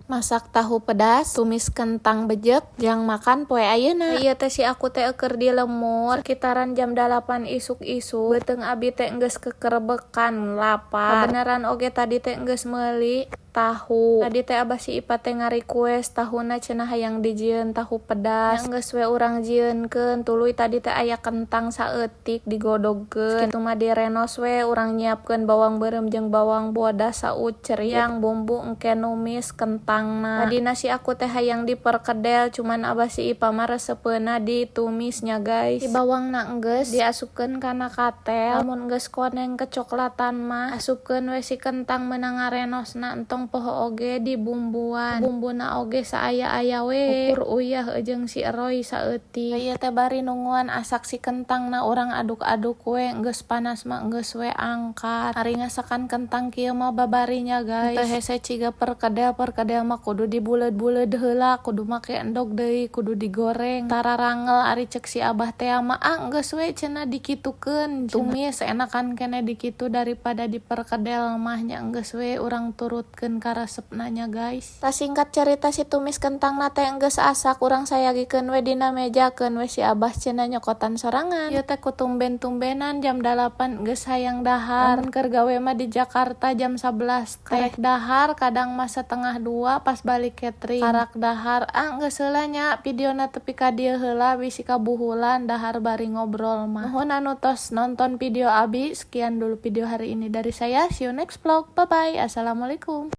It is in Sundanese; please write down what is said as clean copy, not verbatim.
Masak tahu pedas, tumis kentang bejek, jang makan poe ayeuna. Ieu teh si aku teh keur di lembur sekitaran jam 8 isuk-isuk. Beuteung abi teh geus kekerbekan lapar. Kabeneran oge tadi teh geus meuli tahu. Tadi teh abah si Ipa teh ngarequest tahuna, cenah hayang dijieun tahu pedas. Geus we urang jieunkeun. Tuluy tadi teh aya kentang saeutik digodogkeun. Kitu mah direnos we, urang nyiapkeun bawang beureum jeung bawang bodas saucrik, yang bumbu engke numis kentangna. Tadina si aku teh hayang diperkedel, cuman abah si Ipa mah resepeuna ditumis nya, guys. Si bawangna enggeus diasupkeun kana katel. Lamun geus koneng kecoklatan mah asupkeun we si kentang meunang ngarenosna, entong poho oge dibumbuan. Bumbuna oge saaya-aya we, ukur uyah jeung si roy saeutik. Ieu teh bari nungguan asak si kentangna, urang aduk-aduk we. Geus panas mah geus we angkat. Ari ngasakan kentang kieu mah babari nya, guys, teu hese ciga perkedel. Perkedel mah kudu dibuleud-buleud heula, kudu make endog deui, kudu digoreng, tararangel. Ari cek si abah teh mah, "Ah, geus we," cenah, "dikitukeun, tumis, enakan keneh dikitu daripada diperkedel mah." Nya geus we urang turutkeun karesepna nya, guys. Tah, singkat cerita, si tumis kentangna teh geus asak, urang sayagikeun we dina meja. Keun we si abah, cenah nyokotan sorangan. Ieu teh kutumben-tumbenan jam 8 geus hayang dahar. Lamun keur gawe mah di Jakarta jam 11 teh dahar, kadang mah setengah dua pas balik catering karak dahar. Ah, geus heula nya, videona tepi ka dieu heula, bisi kabuhulan dahar bari ngobrol mah. Nuhun anu tos nonton video abi. Sekian dulu video hari ini dari saya. See you next vlog. Bye bye. Assalamualaikum.